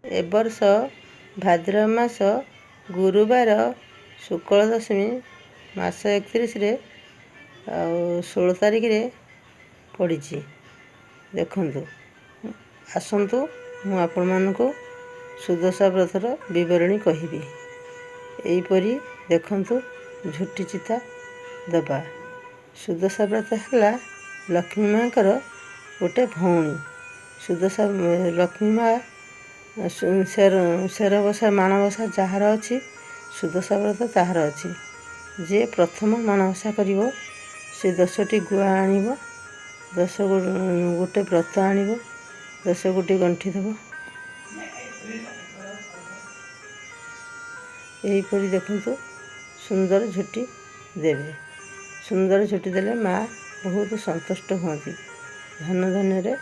ଏ ବର୍ଷ ଭାଦ୍ରବ ମାସ ଗୁରୁବାର ଶୁକ୍ଳ ଦଶମୀ ମାସ 31ରେ ଆଉ 16 ତାରିଖରେ ପଡ଼ିଛି। ଦେଖନ୍ତୁ, ଆସନ୍ତୁ ମୁଁ ଆପଣମାନଙ୍କୁ ସୁଦଶା ବ୍ରତର ବିବରଣୀ କହିବି। ଏହିପରି ଦେଖନ୍ତୁ ଝୋଟି ଚିତା ଦେବା। ସୁଦଶା ବ୍ରତ ହେଲା ଲକ୍ଷ୍ମୀ ମାଆଙ୍କର ଗୋଟେ ଭଉଣୀ। ସୁଦଶା ଲକ୍ଷ୍ମୀ ମା' ଶେରବସା ମାଣବସା ଯାହାର ଅଛି, ସୁଦଶା ବ୍ରତ ତାହାର ଅଛି। ଯିଏ ପ୍ରଥମ ମାଣବସା କରିବ ସେ 10ଟି ଗୁଆ ଆଣିବ, 10 ଗୋଟେ ବ୍ରତ ଆଣିବ, 10 ଗୋଟି ଗଣ୍ଠି ଦେବ। ଏହିପରି ଦେଖନ୍ତୁ ସୁନ୍ଦର ଝୋଟି ଦେବେ। ସୁନ୍ଦର ଝୋଟି ଦେଲେ ମା' ବହୁତ ସନ୍ତୁଷ୍ଟ ହୁଅନ୍ତି, ଧନ ଧାନ୍ୟରେ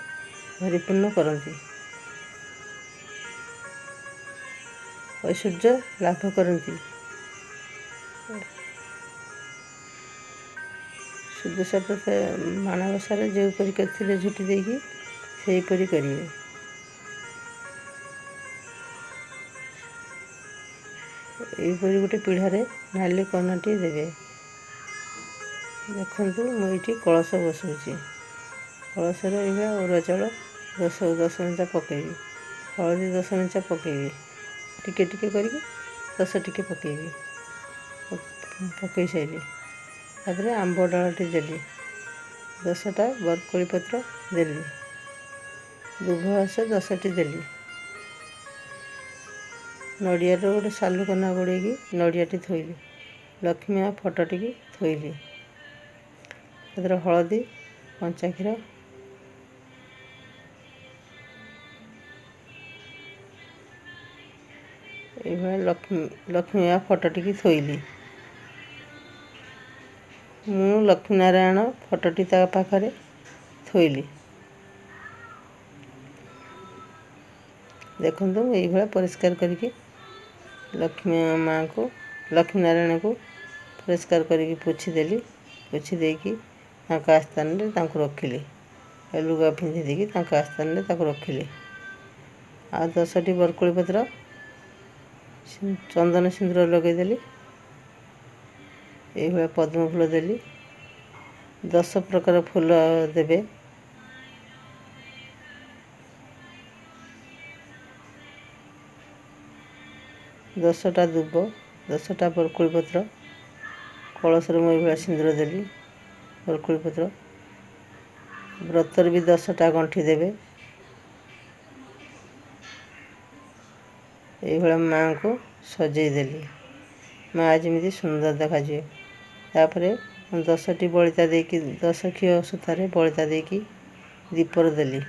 ପରିପୂର୍ଣ୍ଣ କରନ୍ତି, ଐଶ୍ୱର୍ଯ୍ୟ ଲାଭ କରନ୍ତି। ସୁଦଶା ବ୍ରତ ମାଣବସାରେ ଯେଉଁପରି କରିଥିଲେ ଝୋଟି ଦେଇକି, ସେହିପରି କରିବେ। ଏହିପରି ଗୋଟେ ପିଢ଼ାରେ ନାଲି କନାଟିଏ ଦେବେ। ଦେଖନ୍ତୁ, ମୁଁ ଏଇଠି କଳସ ବସାଉଛି। କଳସରେ ଏଇଭଳିଆ ଅରୁଆ ଚାଉଳ 10 ମେଞ୍ଚା ପକାଇବି, ହଳଦୀ 10 ମେଞ୍ଚା ପକାଇବି, ଟିକେ ଟିକେ କରିକି 10 ଟିକେ ପକାଇବି। ପକାଇ ସାରିଲି, ତାପରେ ଆମ୍ବ ଡାଳଟି ଦେଲି, 10ଟା ବରକୋଳି ପତ୍ର ଦେଲି, ଦୁବ ଘାସ 10ଟି ଦେଲି, ନଡ଼ିଆର ଗୋଟେ ସାଲୁ କନା ଗୋଡ଼େଇକି ନଡ଼ିଆଟି ଥୋଇଲି, ଲକ୍ଷ୍ମୀ ମା' ଫଟୋଟିକି ଥୋଇଲି, ସେଥିରେ ହଳଦୀ, କଞ୍ଚା କ୍ଷୀର, ଏଇଭଳିଆ ଲକ୍ଷ୍ମୀ ମା' ଫଟୋଟିକି ଥୋଇଲି। ମୁଁ ଲକ୍ଷ୍ମୀନାରାୟଣ ଫଟୋଟି ତା ପାଖରେ ଥୋଇଲି। ଦେଖନ୍ତୁ, ମୁଁ ଏଇଭଳିଆ ପରିଷ୍କାର କରିକି ଲକ୍ଷ୍ମୀ ମାଆଙ୍କୁ, ଲକ୍ଷ୍ମୀନାରାୟଣକୁ ପରିଷ୍କାର କରିକି ପୋଛିଦେଲି। ପୋଛି ଦେଇକି ତାଙ୍କ ଆସ୍ଥାନରେ ତାଙ୍କୁ ରଖିଲି, ଲୁଗା ପିନ୍ଧି ଦେଇକି ତାଙ୍କ ଆସ୍ଥାନରେ ତାକୁ ରଖିଲି। ଆଉ 10ଟି ବରକୋଳି ପତ୍ର, ଚନ୍ଦନ ସିନ୍ଦୁର ଲଗାଇଦେଲି। ଏଇଭଳିଆ ପଦ୍ମ ଫୁଲ ଦେଲି। 10 ପ୍ରକାର ଫୁଲ ଦେବେ। 10ଟା ଦୁବ, 10ଟା ବରକୋଳି ପତ୍ର, କଳସରେ ମୁଁ ଏଇଭଳିଆ ସିନ୍ଦୁର ଦେଲି, ବରକୋଳି ପତ୍ର, ବ୍ରତରେ ବି 10ଟା ଗଣ୍ଠି ଦେବେ। ଏଇଭଳିଆ ମାଆଙ୍କୁ ସଜେଇ ଦେଲି, ମା' ଯେମିତି ସୁନ୍ଦର ଦେଖାଯିବେ। ତାପରେ 10ଟି ବଳିତା ଦେଇକି, 10 ଖିଅ ସୂତାରେ ବଳିତା ଦେଇକି ଦୀପରେ ଦେଲି।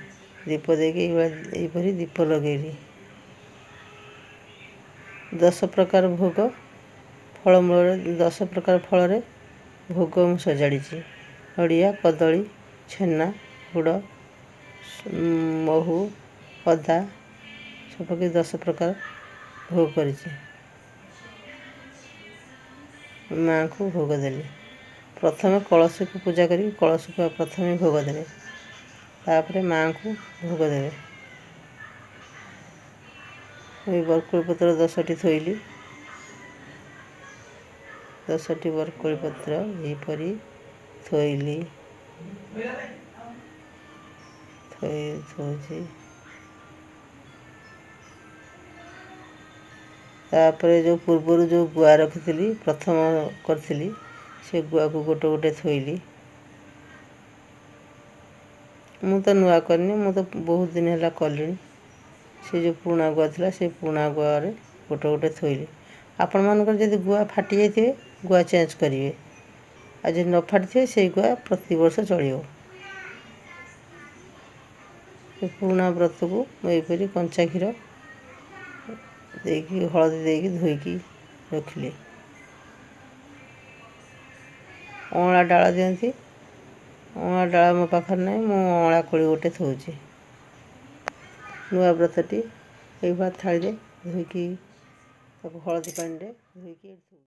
ଦୀପ ଦେଇକି ଏଇଭଳିଆ ଏହିପରି ଦୀପ ଲଗେଇଲି। 10 ପ୍ରକାର ଭୋଗ ଫଳମୂଳରେ, 10 ପ୍ରକାର ଫଳରେ ଭୋଗ ମୁଁ ସଜାଡ଼ିଛି। ନଡ଼ିଆ, କଦଳୀ, ଛେନା, ଗୁଡ଼, ମହୁ, ଅଦା ସବୁ ପକେଇ 10 ପ୍ରକାର ଭୋଗ କରିଛି। ମାଆଙ୍କୁ ଭୋଗ ଦେଲି। ପ୍ରଥମେ କଳସୀକୁ ପୂଜା କରିକି କଳସୀକୁ ପ୍ରଥମେ ଭୋଗ ଦେବେ, ତାପରେ ମାଆଙ୍କୁ ଭୋଗ ଦେବେ। ଏଇ ବରକୋଳି ପତ୍ର 10ଟି ଥୋଇଲି। 10ଟି ବରକୋଳି ପତ୍ର ଏହିପରି ଥୋଇଲି, ଥୋଇ ଥୋଉଛି। ତାପରେ ଯେଉଁ ପୂର୍ବରୁ ଯେଉଁ ଗୁଆ ରଖିଥିଲି, ପ୍ରଥମ କରିଥିଲି, ସେ ଗୁଆକୁ ଗୋଟେ ଗୋଟେ ଥୋଇଲି। ମୁଁ ତ ନୂଆ କରିନି, ମୁଁ ତ ବହୁତ ଦିନ ହେଲା କଲିଣି। ସେ ଯେଉଁ ପୁରୁଣା ଗୁଆ ଥିଲା, ସେ ପୁରୁଣା ଗୁଆରେ ଗୋଟେ ଗୋଟେ ଥୋଇଲି। ଆପଣମାନଙ୍କର ଯଦି ଗୁଆ ଫାଟି ଯାଇଥିବେ, ଗୁଆ ଚେଞ୍ଜ କରିବେ, ଆଉ ଯଦି ନ ଫାଟିଥିବେ ସେଇ ଗୁଆ ପ୍ରତିବର୍ଷ ଚଳିବ। ସେ ପୁରୁଣା ବ୍ରତକୁ ମୁଁ ଏହିପରି କଞ୍ଚା କ୍ଷୀର ଦେଇକି, ହଳଦୀ ଦେଇକି ଧୋଇକି ରଖିଲି। ଅଁଳା ଡାଳ ଦିଅନ୍ତି, ଅଁଳା ଡାଳ ମୋ ପାଖରେ ନାହିଁ, ମୁଁ ଅଁଳା କୋଳି ଗୋଟେ ଥୋଉଛି। ନୂଆ ବ୍ରତଟି ଏଇଭଳିଆ ଥାଳିରେ ଧୋଇକି ତାକୁ ହଳଦୀ ପାଣିରେ ଧୋଇକି।